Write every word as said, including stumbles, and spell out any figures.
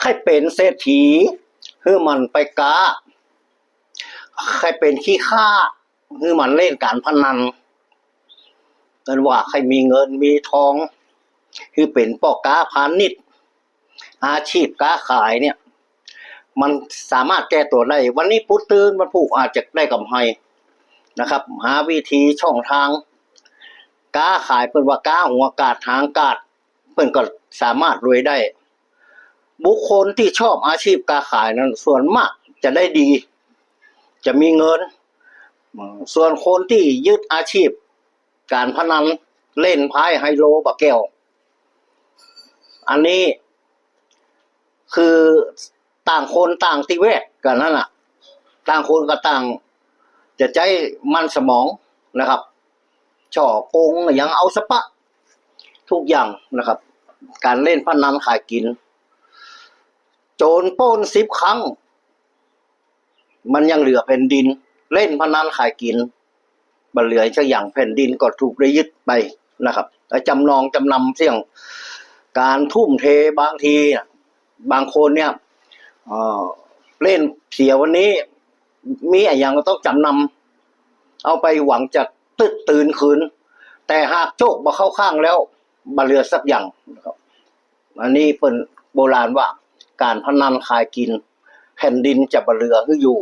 ให้เป๋นเศรษฐี หื้อหมั่นไปก๊า ใค่เป๋นขี้ข้า หื้อหมั่นเล่นก๋านพนัน เปิ้นว่าใค่มีเงินมีตอง หื้อเป๋นป้อก๊าพาณิชย์ อาชีพก๊าขายเนี่ย มันสามารถแก้ตั๋วได้ วันนี้ปุ๊ดตื้น วันพูกอาจจะได้ก๋ำไรนะครับ หาวิธีช่องตางก๊าขาย เปิ้นว่าก๊าหัวกาดหางกาด เปิ้นก็สามารถรวยได้ บุคคลตี้ชอบอาชีพก๊าขายนั้นส่วนมากจะได้ดี จะมีเงิน ส่วนคนตี้ยึดอาชีพก๋านพนัน เล่นไพ่ไฮโลบ่าแก้ว อันนี้คือต่างคนต่างติแวกกั๋นหั้นน่ะ ต่างคนก็ต่างจะใจ๊มันสมองนะครับ ฉ้อโกงอะหยังเอาสะปะ ทุกอย่างนะครับ ก๋านเล่นพนันขายกิ๋น โจรปล้นสิบครั้ง มันยังเหลือแผ่นดิน เล่นพนันขายกิ๋น บ่เหลือสักอย่าง แผ่นดินก็ถูกได้ยึดไปนะครับ แล้วจำนองจำนำเสี้ยง ก๋านทุ่มเทบางทีอะ บางคนเนี่ย เอ่อ เล่นเสียวันนี้ มีอะหยังก็ต้องจำนำ เอาไปหวังจะตึ๊ดตื่นคืน แต่หากโชคบ่เข้าข้างแล้ว บ่เหลือสักอย่างนะครับ อันนี้เปิ้นโบราณว่า ก๋านพนันขายกิ๋น แผ่นดินจะบ่เหลือหื้ออยู่